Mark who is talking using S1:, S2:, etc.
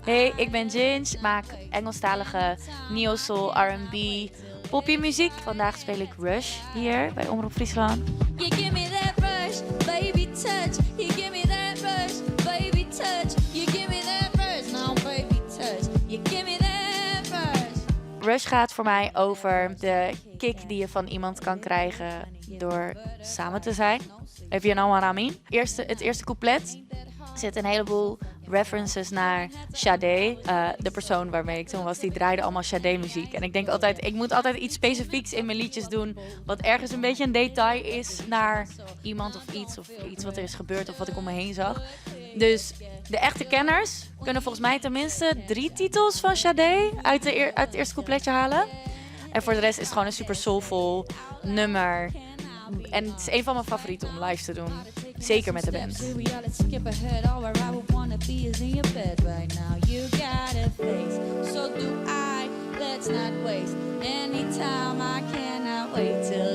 S1: Hey, ik ben Ginge, maak Engelstalige neo-soul, R&B, poppy muziek. Vandaag speel ik Rush hier bij Omrop Fryslân.
S2: You give me that rush, baby touch. You give me that rush, baby touch. You give me that rush, now baby touch. You give me that rush.
S1: Rush gaat voor mij over de kick die je van iemand kan krijgen door samen te zijn. If you know what I mean. Het eerste couplet zit een heleboel references naar Sade. De persoon waarmee ik toen was, die draaide allemaal Sade muziek. En ik denk altijd, ik moet altijd iets specifieks in mijn liedjes doen, wat ergens een beetje een detail is naar iemand of iets. Of iets wat er is gebeurd of wat ik om me heen zag. Dus de echte kenners kunnen volgens mij tenminste 3 titels van Sade uit het eerste coupletje halen. En voor de rest is het gewoon een super soulful nummer. En het is een van mijn favorieten om live te doen. Zeker met de band.
S2: Skip ahead, all where I would wanna be is in your bed right now. You got a face, so do I. Let's not waste any time. I cannot wait till